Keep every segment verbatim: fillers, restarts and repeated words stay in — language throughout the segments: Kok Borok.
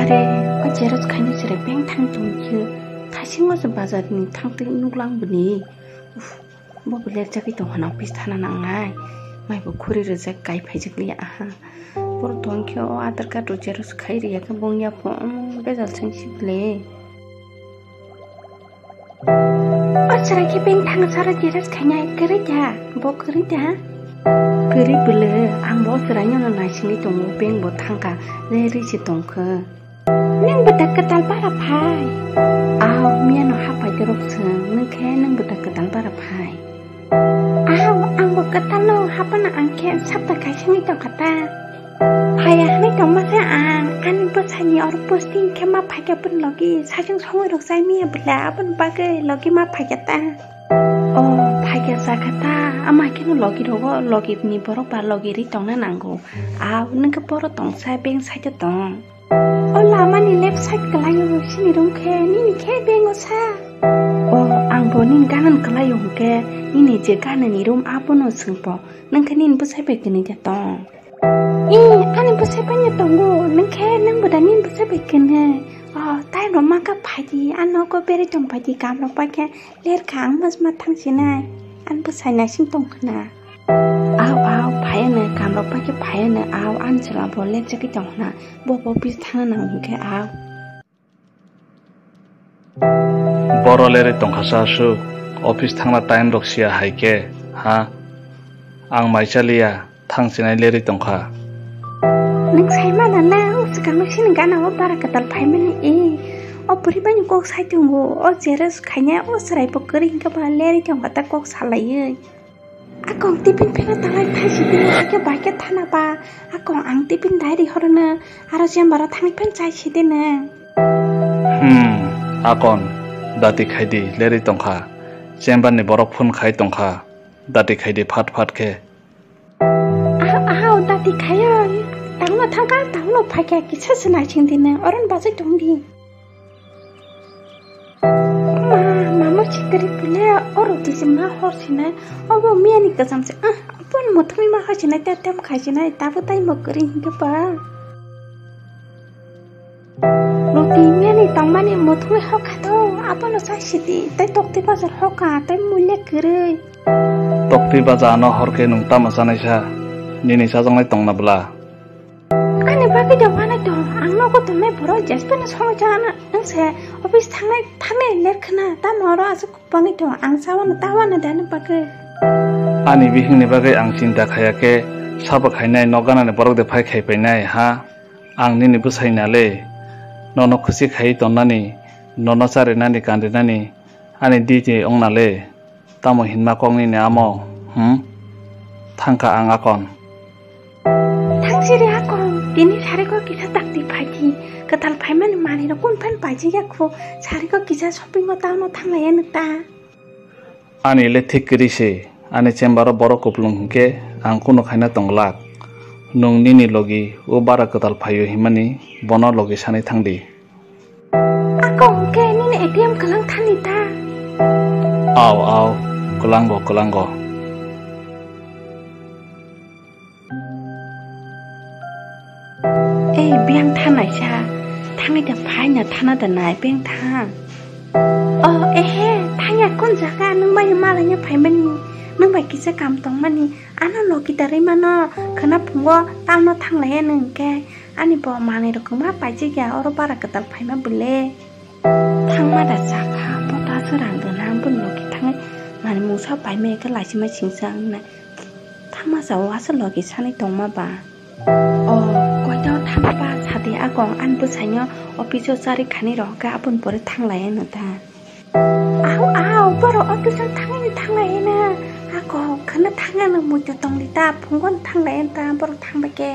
Te, o xerox khaina chwrai bank thang tongkhe, thaisingo se bazar ni thang twi nuklang bini. Uf, bo bo lerjagwi tong hana office thana nangnai. Mai bo khuri rijak kai phaijak liya aha. Boro tongkhe o Aadhaar card rok xerox khai riya khe bong ya pho, um, bejal chang si bile. O chwrai khe bank thang sara xerox khainai kwrwi da, bo kwrwi da? Kwrwi bwle, ang bo o chwraino no naisingwi tongo, bank bo thangkha, le rwi se tongkha. Nwng bwta kwtal bara phai? Aw, miyano hapai dorok chwng, nwng khe nwng bwta kwtal bara phai? Aw, ang bo kwtalno hapana ang khe sapta kaisingwi tongkha ta. Phaiya hwnwi tongma se ang, ani bwsani oro posting khe ma phaikha bwrwi logi, sajwng songwi rok chai miya bwla, aboni bagwi logi ma phaikha ta. O, phaikha chakha ta, ama kheno logi rogo, logi ni borok ba logi ri tongna nango. Aw, nwng khe boro tongsa, bank side o tong. O lama ni left side kwlaio, sini room khe, nini khe bank o sa. O, ang bo nini ganan kwlaio hwnkhe, nini je ganani room abono swngpo, nwng khe nini bwsai bai kwnwi da tong. Ee, ani bwsai bai no tongo, nwng khe nwng bo da nini bwsai bai kwnwi? O, tai rok ma kha phai di, a nogo berwi tong phai di, kam rok pai khe ler kha, ang mas ma thang sinai, ani bwsai naising tong khna. Aw, aw, phai ano, kam rok pai khe phai ano, aw, ani chwla bo ler jagwi tong khna, bo bo office thang nang hwnkhe, aw. Boro lerwi tongkha sa aswk, office thangna time rok sia hai khe, ha? Ang mai chaliya, thang chinai lerwi tongkha. Nwng sai mana na, o swkang no sini gana o bara kwtal phaimani e. O bwrwi bai ni kok sai tongo, o xerox khaina, o chwrai bo kwrwi hwnkhe ba lerwi tongkha ta kok salaiwi. Akong tiffin pheno talai thai sidi, ake bai khe thana ba. Akong ang tiffin dai ri horono, aro chamber o thangwi phan chai sidi nang. Hmm, akon, dati khai di, lerwi tongkha. Chamber ni borok phone khai tongkha. Dati khai di phat phat khe. Aw, aw, dati khayo. Tangno thangkha, tangno phaikha, kisa se naising di nang. Oron bachai tong di. Ma, mama chikri pule oro tisi ma hor sinai, obo miyani kasam se, ah, abon mothumi ma hor sinai, te tem khai sinai, tabo tai mo kri hingke ba. Roti miyani tongmani mothumi hokha to, abono chai sidi, tai tokti bazar hokha, tai muile kwrwi. Tokti bazar no horke nung tamo chanai sa, nini chajaknai tongna bwla. Ani bagwi da wanai tong, ang nogo tongnai borok jesphano songwi chana, nwng se office thangnai, thangnai ler khna, tamo oro aswk kokbangwi tong, ang chawano ta wana da ani bagwi. Ani bihikni bagwi ang chinta khaya khe, sabo khainai, nok ganani borok de phai khai painai, ha? Ang nini bwsai na le, nono khusi khaiwi tonnani, nono charinani, kanrinani, ani diti wngna le. Tamo hinma kok nini amo, hmm? Thangkha ang akon. Thangsiri akon, tini sariko kisa dakti phaidi. Kwtal phaimani manwirok kun phan paijak ya kho, sariko kisa shopping o town o thanglaiya nw ta. Ani le thik kwrwi se, ani chamber o borok kuplung hinkhe ang kunu khaina tong glak. Nwng nini logi o bara kwtal phaio hinmani bono logi sanwi thangdi. Ako hwnkhe nini A T M kwlang thani ta? Aw, aw, kwlango, kwlango. Ei, biyang thanai sa, thangwi da phaina thana da nai, biyang thang. Oh, ehe, thangya kun jaga, nwng bai malaina phaimani, nwng bai kisa kam tongmani, ano logi da rwi mano, khwna phungo talno thanglaiya nwng khe. Ani bo manwi rok kwma paijak ya, oro bara kwtal phaima bwle. Thangma da chakha, bo ta aswk rang rwna, ang boni logi thangwi manwi mungsa paimaya khe laisima singsa wngnai. Thangma cha o aswk logi sanwi tongma ba. O, koito thangma ba sadi akong ani bwsaino office o charwi khani rohor khe aboni pore thanglaiya no ta. Aw, aw, borok office o thangwi thanglaiya na. Akong khwna thangya no muitu tongdi ta, phungo no thanglaiya ta, borok thangbai khe.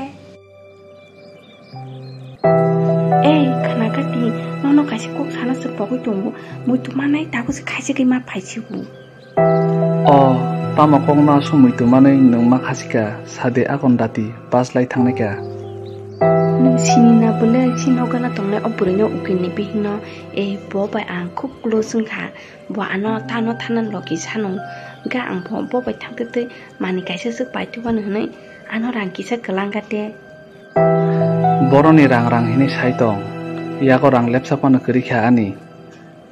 Ei, khwna kati, nono kaisa kok sana se pogwi tongo. Muitu manai tabuk se khaisa khe ma phaisigo. O, tamo kokno aswk muitu manwi nwng ma khasika, sade akon dati, pass lai thangnaika. Nwng sini na bwle, si nokgana tongnai o bwrwino ukilni bihikno, ei, bo bai ang khub close wngkha. Bo ano tano thana logi sano, hwnkhe ang bo, bo bai thangtwi twi manwi kaisa swk paitubano hwnwi ano rang kisa kwlangkha de. Boroni rang rang hinwi sai tong. Yago rang lepsa phano kwrwi kha ani.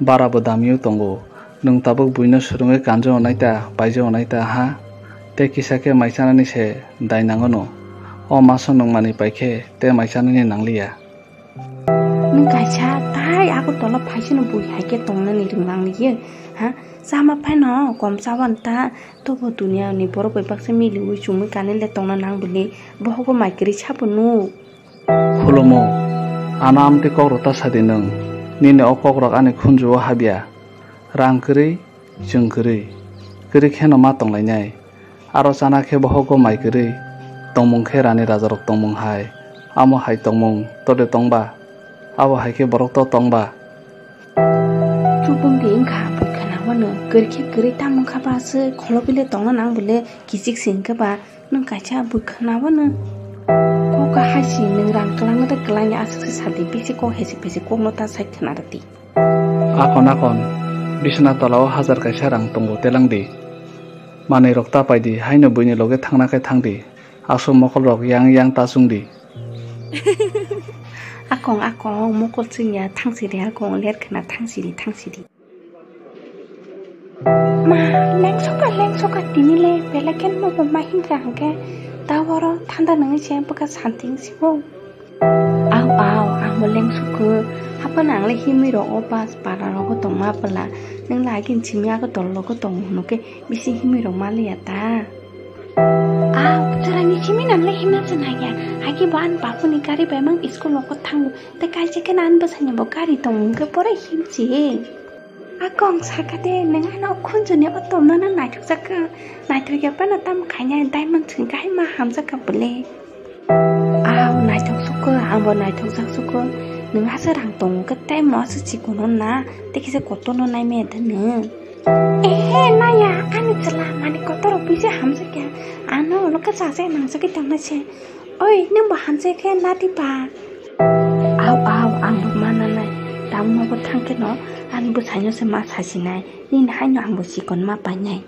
Bara bo damio tongo. Nwng tabuk buino swrwngwi kanjo onai ta, paijo onai ta ha? Tei kisa khe mai chanani se dai nangono. O maso nwng manwi pai khe tei mai chanani nangliya. Nwng kaisa tai Agartala phaisano bui hai khe tongnani rwng nangliya ha? Chama phano kom chawan ta, tobo duniani borok bai baksa miliwi chumui kanwi le tongna nang bwle, bohogo mai kwrwi sabo nuk. Khulumo, ano amtwi kokrok ta sadi nwng, nini o kokrok ani khunju-o habya. Rang kwrwi, chwng kwrwi, kwrwi kheno ma tonglainai. Aro chana khe bohogo mai kwrwi, tongmung khe rani rajarok tongmung hai. Amo hai tongmung tode tongba? Abo hai khe borok to tongba? Chubung di wngkha bui khwnawano, kwrwi khe kwrwi tamo wngkha ba aswk kholo bile tongna nang bwle kichik se wngkha ba. Nwng kaisa bui khwnawano. Kok kahai si nwng rang kwlangno tei kwlangya aswk se sadi, bisi kok hesik hesik kokno ta sai khwna rwdi. Akon akon, bisna tolao hajar kaisa rang tongo, telang di. Manwi rok ta pai di, haino buini loge thangna khe thang di. Aswk mokol rok yang yang ta chwng di. Akong, akong, mokol chwngya, thang sidi, akong, ler khwna, thang sidi, thang sidi. Ma, lengsoka, lengsoka, tini le belai khe nobo ma hingra hwnkhe, ta oro thanda nangwi se bwkha santi wng sibo. Aw, aw, ang bo lengsukho. Haphano ang le himwi rok o bus para rogo tongma bwla. Nwng le agin simi Agartala logo tongo hwnkhe bisi himwi rok ma liya ta. Aw, chwraini simi nang le himna se nangya. Hagi bo ani bapuni gari bai mang school logo thango. Tei kaisa khe ani bwsaini bo gari tongo hwnkhe pore himchi. Akong sakha de, nwng ano khunjuni o tomno no naithok jak kha. Naithok ya phano tamo khainai diamond chwng kahai ma hamjak kha bwle. Aw, naithok sukho, ang bo naithok jak sukho. Nwng aswk rang tongo khe tei mo aswk chikon hwn na, tei kisa kotor no nai maya de nwng. Ehe, naya, ani chwla mani kotor rok bisi hamjak ya. Ano ulo khe chacha nangjakgwi tongna se. Oi, nwng bo hamjak khe na di ba? Aw, aw, ang bo ma nanai. Tamo nogo thang khe no, ani bwsaino se ma sasinai. Nini haino ang bo chikon ma painai.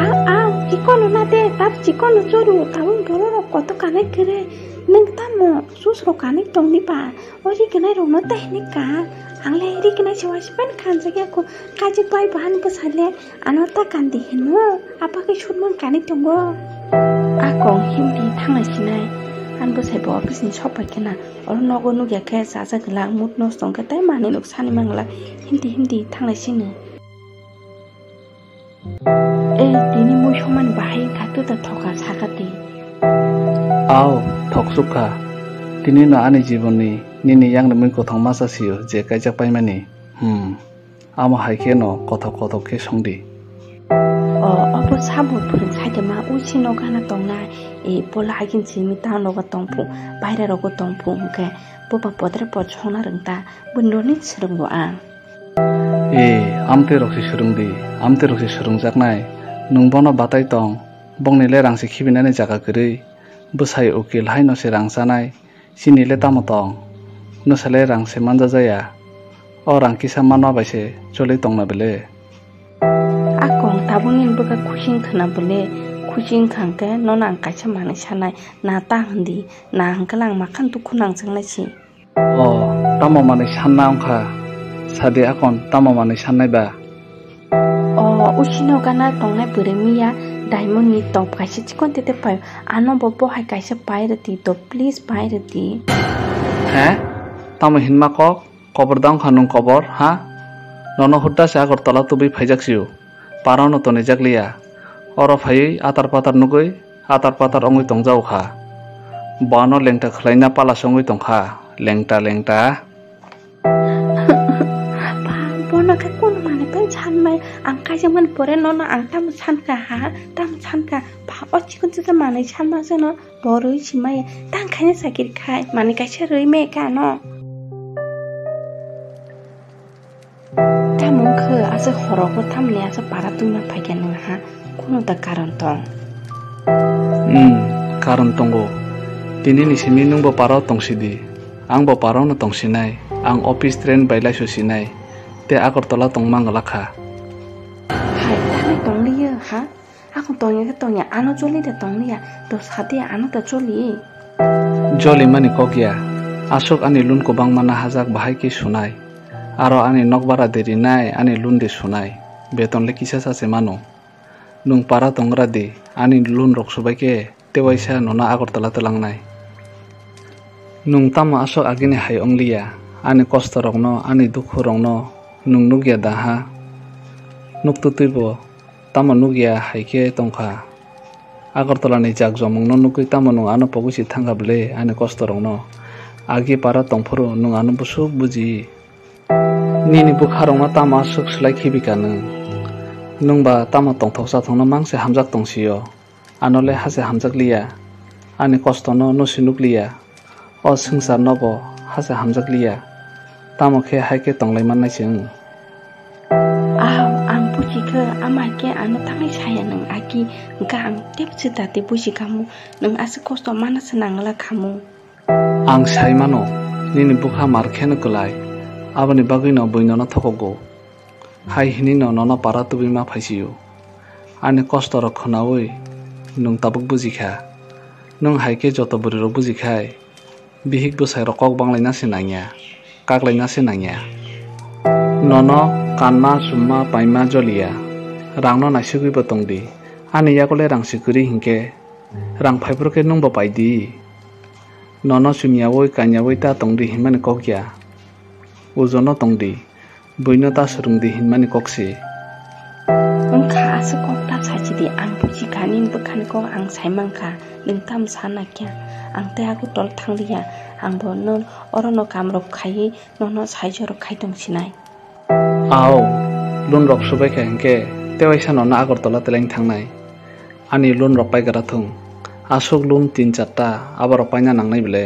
Aw, aw, chikon no na de, tab chikon no choro, tabuk borok rok koto kanai kwrwi. Nwng tamo sus rok kanai tongni ba? O ri gwnai rok no ta hini ka. Ang le ri gwnai se wasi pen khanjak ya ko. Kajik bai bo ani bwsa le ano ta kandi hino. Apa khe sutman kanai tongo. Akong himdi thanglai sinai. Ani bwsai bo office ni sok pai khena. Oro nogo nukya khe chacha glak, mood nosto wngkhe tei manwi nuk sani manglak. Himdi himdi thanglai sini. Ei, tini mui somani bahai wngkha, twi ta thoka sakha twi. Aw, thoksuk kha. Tini no ani jibonni nini yangni mui kwthang masa sio je kaijak paimani. Hmm. Amo hai khe no kothok kothok khe songdi. O, obo sabo phwrwng saitama, usi no gana tongnai. E, pola hagin simi ta nogo tongphu, baira rogo tongphu hwnkhe boba podre pod songna rwngta, bwrwi norni swrwngo ang. E, amtwi rok se swrwng di, amtwi rok se swrwngjaknai. Nwng bono batai tong, bongni le rang se khibinani jaga kwrwi. Bwsai ukil haino se rang chanai, chini le tamo tong? Nwsa le rang se manja jaya. O rang kisa manma bai se choli tongna bele. Akong tabukni bwkha khusi wngkha na bole? Khusi wngkha hwnkhe nono ang kaisa manwi sanai, na ta hwndi, na hwnkhe lang makhan dukhu nangjaknai se. O, tamo manwi sanna wngkha? Sadi akon, tamo manwi sannai ba? O, usino gana tongnai bwrwi miya diamond ni top kaisa chikon tete pai. Ano bo bohai kaisa pai rwdi to, please pai rwdi. He? Tamo hinma kok? Kobor da wngkha nwng kobor, ha? Nono hudda se Agartala tubui phaijak sio. Parano tonijak liya. Oro phaiwi atar patar nugui atar patar wngwi tongjao kha. Bono lengta khwlaina pala se wngwi tongkha, lengta lengta. Ba, bono khe kono manwi pen sanmai, ang kaijakmani pore nono ang tamo sankha ha, tamo sankha. Ba, o chikon chikon manwi sanma seno borwi simaya, tang khaina sakiri khai, manwi kaisa rwi me kano. Tamo wngkhe aswk horogo tamni aswk para twima phaikha nwng ha? Kunu da karon tong? Hmm, karon tongo. Tini ni simi nwngbo parao tongsidi, angbo parao no tongsinai. Ang office train bai laisu sinai, tei Agartala tongma glak kha. Hai, tamo tongliya ha? Akon tongya khe tongya, ano choli da tongliya, to sadi ano da choli. Joli mani kok ya. Aswk ani loan kwbangma nahajak bahai khe sunai. Aro ani nokbara de rinai, ani loan de sunai. Beton le kisa sa se mano. Nwng para tongra di, ani loan rok subai khe tewaisa nono Agartala twlangnai. Nwng tamo aswk agini hai wngliya, ani kosto rokno, ani dukhu rokno nwng nukya da ha? Nuktutwibo tamo nukya hai khe tongkha? Agartala ni jak jomong no nugwi tamo nwng ano pogwi si thangkha bwle ani kosto rokno? Agi para tongphuru nwng ano bwswk buji. Nini bwkha rokno tamo aswk swlai khibika nwng? Nwng ba tamo tongthok chathokno mang se hamjak tongsio? Ano le ha se hamjak liya. Ani kosto no no si nukliya. O swngchar no bo ha se hamjak liya. Tamo khe hai khe tonglai mannai chwng? Aw, ang buji khe, ama khe ano tangwi saya nwng agi, hwnkhe ang tebse dati buji khamu, nwng aswk kosto mana se nangla khamu. Ang sai mano, nini bwkha mar kheno kwlai, aboni bagwino bui nono thokogo. Hai hinino nono para tubui ma phaisio. Ani kosto rok khwnaui nwng tabuk buji kha. Nwng hai khe joto bwrwi rok buji khai, bihik bwsai rok kok banglaina se nangya, kaklaina se nangya. Nono kanma, chumma, paima joliya, rangno naisugwi bo tongdi. Ani yago le rang se kwrwi hinkhe, rang phaiphuru khe nwng bo paidi. Nono chumyaui, kanyaui ta tongdi hinmani kok ya. Ujono tongdi, buino ta swrwngdi hinmani kok se. Wngkha aswk kok ta sachidi, ang buji kha nini bwkhani kok ang sai mankha, nwng tamo sana kya? Ang tei Agartala thangliya, ang bo no orono kamrok khaiwi nono saijo rok khai tong sinai. Aw, loan rok subai kha hinkhe tewaisa nono Agartala teleng thangnai. Ani loan rok paigra thung. Aswk loan tin charta, aborok paina nangnai bwle.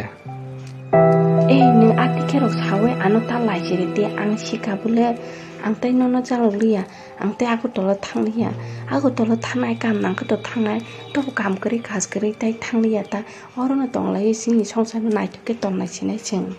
Ei, nwng a tikhe rok sawi ano ta laijiri di, ang sika bwle, ang tei nono jalok liya, ang tei Agartala thang liya. Agartala thangnai kam nang khe to thangnai, tobo kam kwrwi kaj kwrwi tei thang liya ta, orono tong lai chini songsarno naithok khe tonnai sinai chwng.